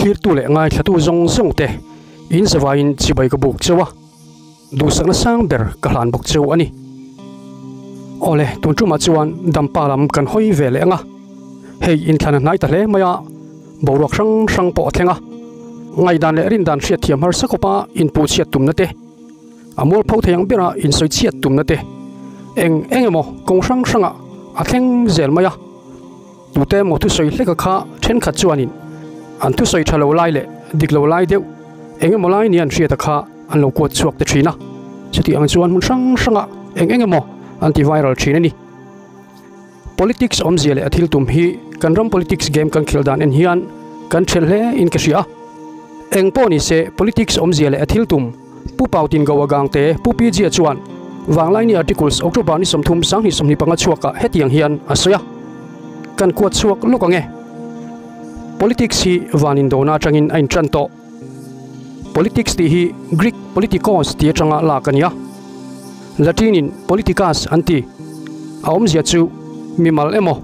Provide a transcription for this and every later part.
Thlirtu leh ngaithlatu zawng zawng te in zavaiin chibai ka buk cheu a, duhsakna sang ber ka hlan bawk cheu a ni. Awle, tun tumah chuan dampa lam kan hawi ve leh ang a, hei inthlan a hnai ta hle mai a, boruak hrang hrang pawh a thleng a, ngaihdan leh rindan hriatthiam harsa khawpa inpuhchhiat tumna te, A mualpho thei ang bera insawi chhiat tumna te eng eng emaw kawng hrang hrangah a thleng zel mai a. Tute emaw thusawi hleka kha thenkhat chuanin an thusawi tha lo lai leh dik lo lai deuh eng emaw lai ni an hriata kha an lo kuat chhuak ta thin a. Chutih ang chuan hmun hrang hrangah eng eng emaw an ti viral thin a ni. Politics awmzia leh a thil tum hi kan ram politics game kan khel dan en hian kan ṭhelh hle in ka hria. Eng pawh ni se politics awmzia leh a thil tum Pu Pau Tin Goa Gangte Pu Pi Jia chuan Vanglaini Articles October ni 30 2025 chhuakah hetiang hian a sawi a, Kan kuat chhuak lawk ang e. Politics hi van indona atangin a inṭan tawh. Politics tih hi Greek politikos tih atanga lak a ni a. Latin-in politicas an ti. A awmzia chu mimal emaw,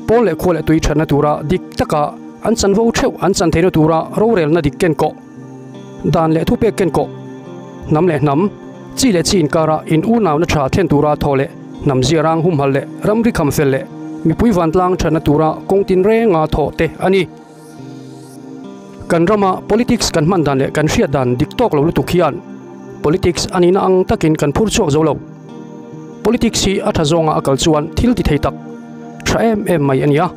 pawl leh khua leh tui thatna tura dik taka an chanvo theuh an chan theihna tura rorelna dik ken kawh, dan leh thupek ken kawh, hnam leh hnam, chi leh chi inkara in unauna tha thlen tura thaw leh hnam ziarang humhal leh ramri kham fel leh mipui vantlang thatna tura kawng tinrenga thawh te a ni. Kan rama politics kan hman dan leh kan hriat dan dik tawk lo lutuk hian politics a nihna ang takin kan phur chhuak zo lo. Politics hi a tha zawnga a kal chuan thil ti thei tak tha em em mai a ni a.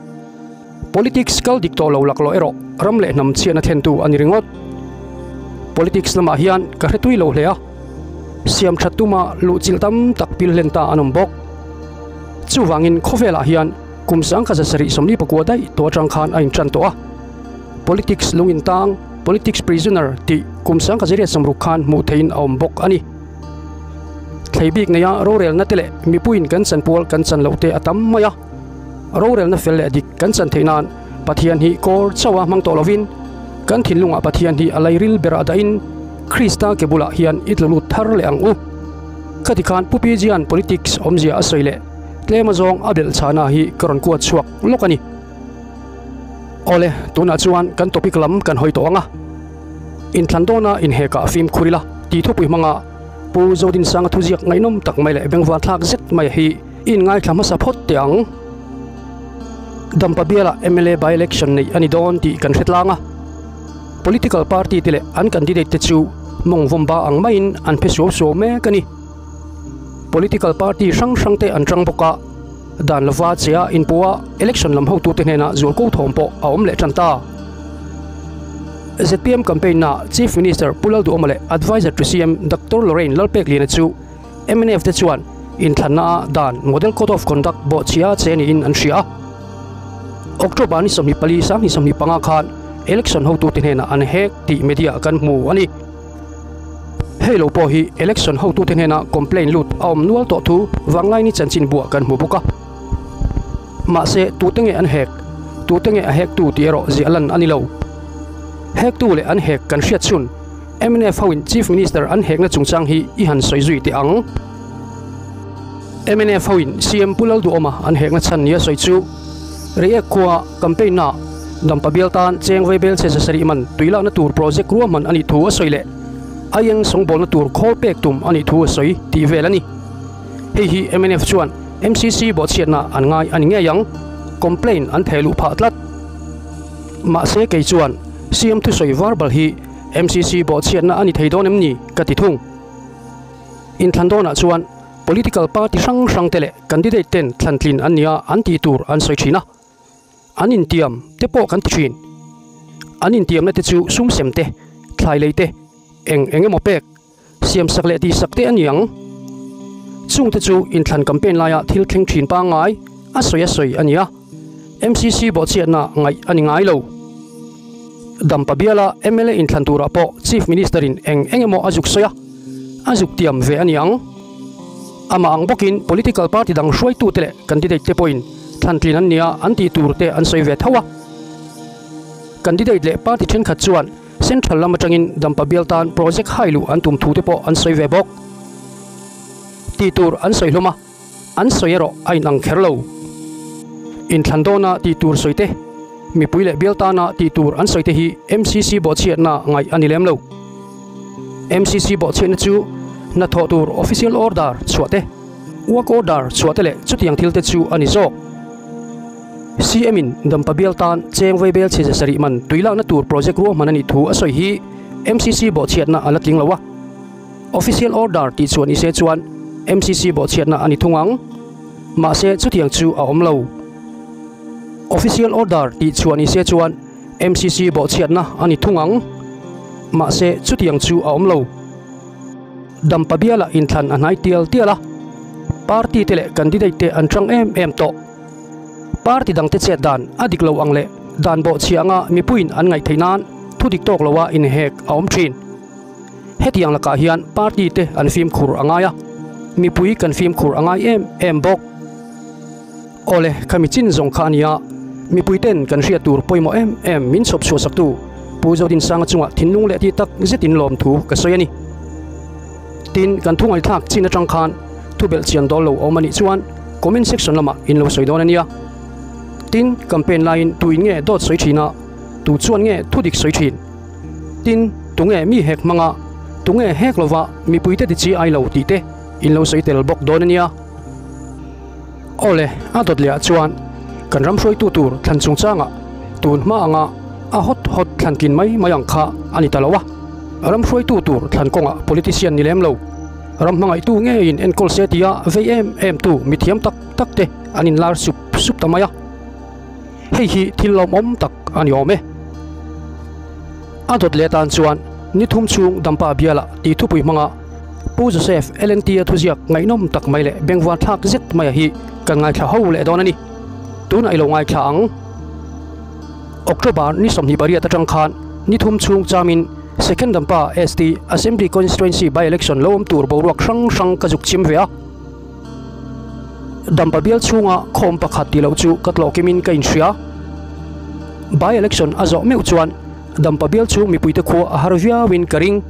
Politics kal dik tawh lo laklawh erawh ram leh hnam chhiatna thlentu a ni ringawt. Politics lamah hian ka hre tui lo hle a, siam that tuma luhchilh tam tak pil hlen ta an awm bawk. Chuvangin khawvelah hian Kum 1749 daih tawh atang khan a intan tawh a. Politics lung intang, politics prisoner, tih kum 1860 khan hmuh theihin a awm bawk a ni. Thlei bik neia rorelna te leh mipuiin kan chanpual kan chan loh te a tam mai a. Rorelna fel leh dik kan chan theih nan Pathian hi kawr chauha hmang tawh lovin kan thinlungah Pathian hi a lairil berah dahin Krista ke bulah hian i tlu lut thar leh ang u. Khati khan Pu Pijian politics awmzia a sawi leh. Tlem azawng a belh chhana hi ka rawn kuat chhuak lawk a ni. Awle, tunah chuan kan topic lam kan hawi tawh ang a. Inthlan dawna inhekah fimkhur ila tih thupui hmanga Pu Zodinsanga thuziak ngaihnawm tak mai leh bengvarthlak zet mai hi i inngaithla hmasa phawt teh ang. Dampa bialah mla by-election neih a ni dawn tih kan hre tlang a. Political party te leh an candidate te chu mawng vawmba ang maiin an phe suau suau mek a ni. Political party hrang hrang te an tang bawk a, dan lova che a inpua election lam hotute hnenah zualko thawm pawh a awm leh tan ta. Zpm campaign na Chief Minister Pu Lalduhawma leh Adviser to CM Doctor Lorraine Lalpekliana chu mnf te chuan inthlanna a dan Model Code of Conduct bawhchhia che niin an hria a. October ni 24 2025 khan election hotute hnenah an hek tih media kan hmu a ni. Hei lo pawh hi election hotute hnena complaint lut a awm nual tawh thu Vanglaini chanchin buah kan hmu bawk a. Mahse, tute nge an hek, tute nge a hektu tih erawh ziah lan a ni lo. Hektu leh an hek kan hriat chhun mnf hoin Chief Minister an hekna chungchang hi i han sawi zui teh ang. Mnf hoin CM Pu Lalduhawma an hekna chhan nia sawi chu Reiek khua campaign na Dampa bial tan cheng vaibel chhe zasarih man tui lakna tur project ruahman a nih thu a sawi leh aieng sawngbawlna tur khawl pek tum a nih thu a sawi tih vel a ni. Hei hi mnf chuan MCC bawhchhiatna an ngai a ni ngei ang, complaint an theh luh phah tlat. Mahse kei chuan CM thusawi verbal hi MCC bawhchhiatna a ni thei dawn em ni ka ti thung. Inthlan dawnah chuan political party hrang hrang te leh candidate ten thlantlin an nia an tih tur an sawi thin a. An intiam te pawh kan ti thin. An intiamna te chu sum sem te, thlai lei te, eng eng emaw pek, siam sak leh tihsak te a ni ang. Chung te chu inthlan campaign laia thil thleng thin pangngai a sawi a sawi a ni a, MCC bawhchhiatna ngaih a ni ngai lo. Dampa biala mla inthlan turah pawh Chief Minister in eng eng emaw a zuk sawi a, a zuk tiam ve a ni ang. Amah ang bawkin political party dang hruaitute leh candidate te pawhin thlantlin an nia an tih tur te an sawi ve tho a. Candidate leh party thenkhat chuan central lam atangin Dampa bial tan project hai luh an tum thu te pawh an sawi ve bawk. Tih tur an sawi hlawm a, an sawi erawh a inang kher lo. Inthlan dawna tih tur sawi te, Mipui leh bial tana tih tur an sawi te hi MCC bawhchhiatna ngaih a ni lem lo. MCC bawhchhiatna chu hnathawh tur official order chhuah te, work order chhuah te leh chutiang thil te chu a ni zawk. CM in Dampa bial tan cheng vaibel chhe zasarih man tui lakna tur project ruahman a nih thu a sawi hi MCC bawhchhiatna a la tling lo a. Official order tih chuan i se chuan MCC bawhchhiatna a ni thung ang. Mahse chutiang chu a awm lo. Official order tih chuan i se chuan MCC bawhchhiatna a ni thung ang. Mahse chutiang chu a awm lo. Dampa bialah inthlan a hnai tial tial a, party te leh candidate te an hrang em em tawh. Party dangte chet dan a dik lo ang leh dan bawhchhia anga mipuiin an ngaih theih nan thu dik tawk loa inhek a awm thin. Hetiang lakah hian party te an fimkhur a ngai a, mipui kan fimkhur a ngai em em bawk. Awle, khami chin zawng kha a nia, mipui ten kan hriat tur pawimawh em em min chhawp chhuah saktu Pu Zodinsanga chungah thinlung leh ti tak zetin lawmthu ka sawi a ni. Tin, kan thu ngaihthlak chin atang khan thu belh chian dawl lo awm a nih chuan comment section lamah in lo sawi dawn a nia. Tin, campaign laiin tu in nge dawt sawi thin a, tu chuan nge thu dik sawi thin? Tin, tunge mi hek hmanga, tunge hek lova mipuite ti chi ai lo tih te in lo sawi tel bawk dawn a nia. Awle, a dawt lehah chuan kan ram hruaitu tur thlan chungchangah tun hma anga a hawt hawt thlan tlin mai mai ang kha a ni ta lo a. Ram hruaitu tur thlan kawngah politician ni lem lo, ram hmangaihtu ngeiin enkawl se tia vei em em tu mithiam tak tak te an inlar sup sup ta mai a. Hei hi thil lawmawm tak a ni awm e. A dawt leh tan chuan ni thum chhung Dampa bialah tih thupui hmanga Pu Joseph LNT-a thuziak ngaihnawm tak mai leh bengvar thlak zet maia hi kan ngaithla ho leh dawn a ni. Tunah i lo ngaithla ang. October ni 28 atang khan ni thum chhung chamin Second Dampa ST Assembly Constituency by-election lo awm tur boruak hrang hrang ka zuk chim ve a. Dampa bial chhunga khawm pakhat tih loh chu ka tlawh kimin ka inhria. By-election a zawh meuh chuan Dampa bial chhung mipuite khua a har viauin ka ring.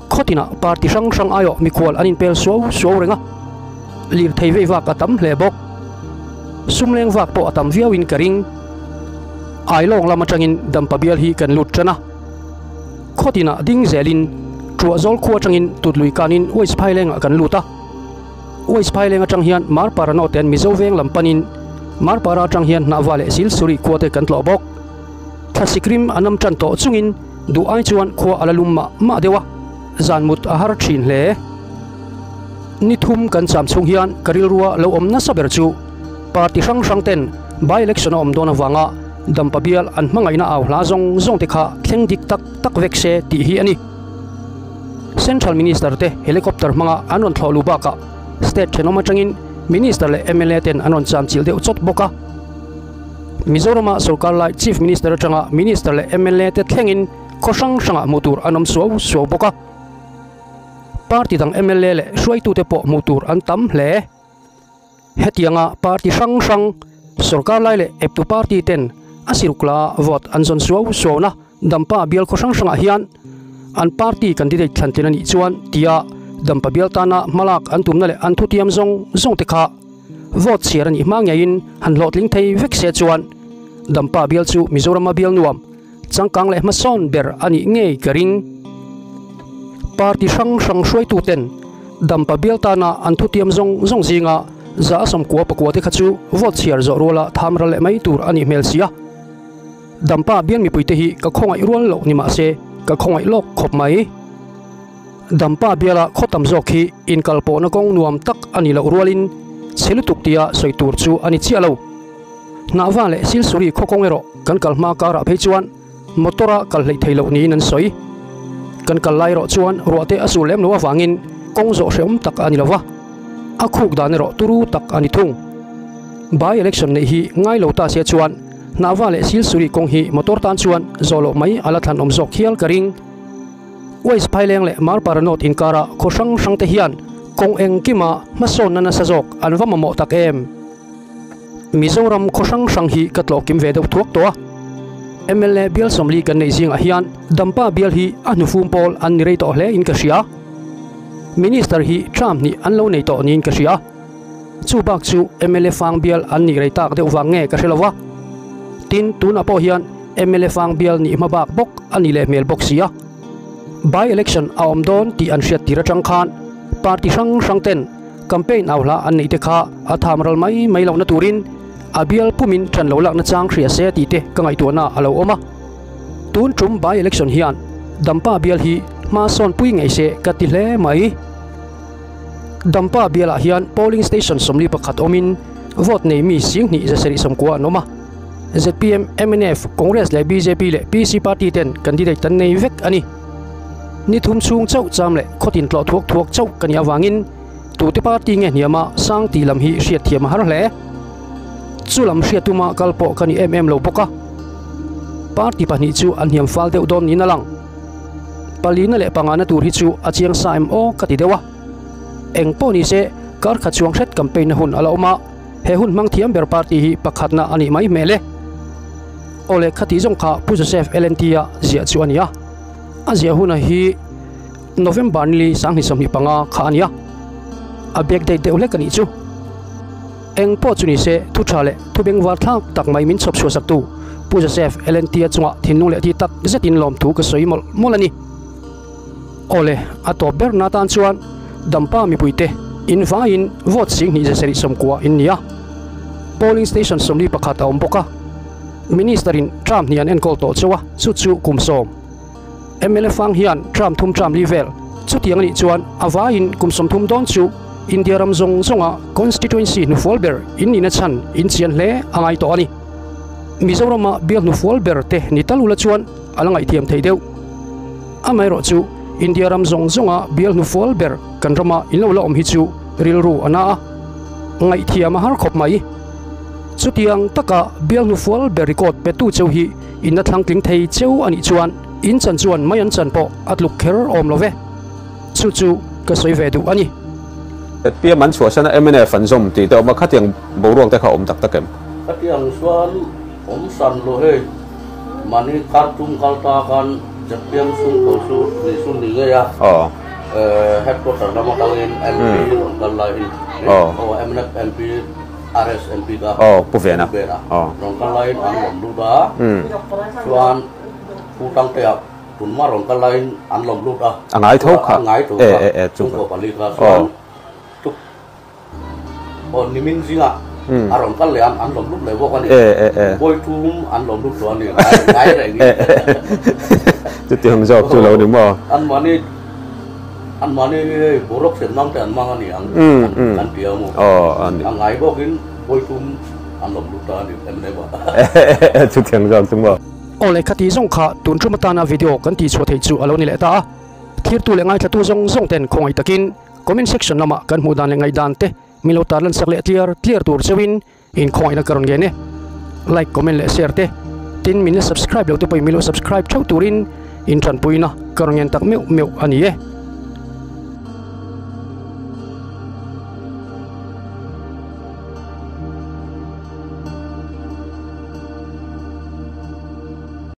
Khawtinah party hrang hrang aiawh mikhual an inpel suau suau reng a, lirthei vei vak a tam hle bawk. Sumleng vak pawh a tam viauin ka ring. Ailawng lam atangin Dampa bial hi kan lut tan a. Khawtinah ding zelin Truahzawl khua atangin Tutlui kanin West Phailengah kan lut a. West Phaileng atang hian Marpara nawte'n Mizo veng lam panin Marpara atang hian Hnahva leh Silsuri khuate kan tlawh bawk. Thlasikrim a nam tan tawh chungin duh ai chuan khua a la lum mah mah deuh a, zan mut a har thin hle. Ni thum kan cham chhung hian ka rilrua lo awm nasa ber chu party hrang hrang ten by election a awm dawn avanga Dampa bial an hmangaihna au hla zawng zawng te kha thleng dik tak tak vek se tih hi a ni. Central Minister te helicopter hmanga an rawn thlawh luh bakah state thenawm atangin Minister leh mla ten an rawn cham chilh deuh chawt bawk a. Mizorama sorkar lai Chief Minister atanga Minister leh mla te thlengin khaw hrang hrangah hmuh tur an awm suau suau bawk a. Party dang mla leh hruaitute pawh hmuh tur an tam hle. Hetianga party hrang hrang sorkar lai leh eptu party ten a sirukla vote an zawn suau suauna Dampa bial khaw hrang hrangah hian an party candidate thlan tlin a nih chuan tia Dampa bial tana hmalak an tumna leh an thutiam zawng zawng te kha vote chhiar a nih hma ngeiin han hlawhtling thei vek se chuan Dampa bial chu Mizorama bial nuam changkang leh hmasawn ber a nih ngei ka ring. Party hrang hrang hruaituten Dampa bial tana an thutiam zawng zawng zinga 69% te kha chu vote chhiar zawh ruala tham ral leh mai tur a nih hmel si a. Dampa bial mipuite hi ka khawngaih rual loh ni mahse ka khawngaih lawk khawp mai. Dampa biala khaw tam zawk hi inkal pawhna kawng nuam tak a ni loh rualin chhe lutuk tia sawi tur chu a ni chiah lo. Hnahva leh Silsuri khaw kawng erawh kan kal hma karah phei chuan motor a kal hleih thei loh niin an sawi. Kan kal lai erawh chuan ruah te a sur lem lo avangin kawng zawh hrehawm tak a ni lo va, a khuk dan erawh turu tak a ni thung. By election neih hi ngai lo ta se chuan Hnahva leh Silsuri kawng hi motor tan chuan zawh loh mai a la thlan awm zawk hial ka ring. West Phaileng leh Marpara North inkara khaw hrang hrang te hian kawng engkima hmasawnna nasa zawk an va mamawh tak em? Mizoram khaw hrang hrang hi ka tlawh kim ve deuh thuak tawh a. Mla bial sawmli kan neih zingah hian Dampa bial hi a hnufum pawl an ni rei tawh hle in ka hria. Minister hi term hnih an lo nei tawh niin ka hria. Chu bak chu mla fang bial an nih rei tak deuh vang nge ka hre lo va. Tin, tunah pawh hian mla fang bial nih hmabak bawk a nih leh hmel bawk si a. By election a awm dawn tih an hriat tir atang khan party hrang hrang ten campaign au hla an neih te kha a tham ral mai mai lohna turin a bial pumin ṭan lo lakna chang hria se tih te ka ngaihtuahna a lo awm a. Tun ṭum by election hian Dampa bial hi hma sawn pui ngei se ka ti hle mai. Dampa bialah hian polling station 41 awmin vote nei mi 20 790 an awm a. ZPM, mnf, Congress leh bjp leh PC party ten candidate kan nei vek a ni. Ni thum chhung chauh cham leh khawtin tlawh thuak thuak chauh ka nih avangin tute party nge hniama sang tih lam hi hriat thiam a har hle. Chu lam hriat tuma kal pawh ka ni em em lo bawk a. Party pahnih chu an hniam fal deuh dawn niin a lang. Palina leh pangana tur hi chu a chiang sa em aw ka ti deuh a. Eng pawh ni se kar khat chuang hret campaign na hun a la awm a, he hun hmang thiam ber party hi pakhatna a nih mai hmel e. Aw le khati zawng kha Pu Joseph LNT a ziah chu a ni a, a ziah huna hi November nili 2025 kha a ni a, a back date deuh hlek a nih chu. Eng pawh chu ni se thu tha leh thu bengvar thlak tak mai min chhawp chhuah saktu Pu Joseph LNT a chungah thinlung leh ti tak zetin lawmthu ka sawi mawlh mawlh a ni. Awle, a tawp ber na tan chuan Dampa mipuite in vaiin vote 2790 in ni a. Polling station 41 a awm bawk a. Minister in term hnih an enkawl tawh chauh a, chu chu kum sawm. Mla fang hian term thum term li vel. Chutiang a nih chuan a vaiin kum 30 dawn chu India ram zawng zawnga constituency hnufual ber in nihna chhan in chian hle a ngai tawh a ni. Mizorama bial hnufual ber te ni tal ula chuan a la ngaihthiam thei deuh. Amaherawh chu India ram zawng zawnga bial hnufual ber kan rama in lo la awm hi chu rilru a na a, ngaihthiam a har khawp mai. Chutiang taka bial hnufual ber record petu cheu hi in la thlangtling thei cheu a nih chuan in chan chuan mai an chan pawh a tluk kher awm lo ve. Chu chu ka sawi ve duh a ni. ZPM an chhuahsan a mnf an zawm tih te awm a, khatiang boruak te kha awm tak tak em? Khatiang chuan awm san lo hei. Mahni kar tum kal ta khan ZPM chhungkaw chu ni chu ni ngei a, headquarter lam atangin MP rawn kal laiin mnf MP RS MP ka Pu Vena rawn kal laiin an lawm lut a, chuan Pu Tangtea tunma rawn kal laiin an lawm lut a, a ngai tho kha, a ngai tho kha chhungkaw pali kha chuan Aw nimin zingah a rawn kal leh a, an lawm lut leh bawk a ni. Bawi tum an lawm lut tawh a ni, ngai reng in. Chutiang zawk chu lo ni maw? An mahni an mahni hei boruak siam nan te an hmang a ni ang an ti a maw? A ngai bawkin bawi tum an lawm lut ta a ni mnf ah. Chutiang zawk chu maw? Aw lehkha tih zawng kha tun tum atana video kan tihchhuah theih chu a lo ni leh ta a, thirtu leh ngaithlatu zawng zawng ten khawngaih takin Comment section lamah kan hmuh dan leh ngaihdan te min lo tarlan sak leh tliar tliar tur cheuhin inkhawngaihna ka rawn ngen e. Like, comment leh share te, tin min la subscribe lo te pawhin min lo subscribe theuh turin intranpuina ka rawn ngen tak meuh meuh a ni e.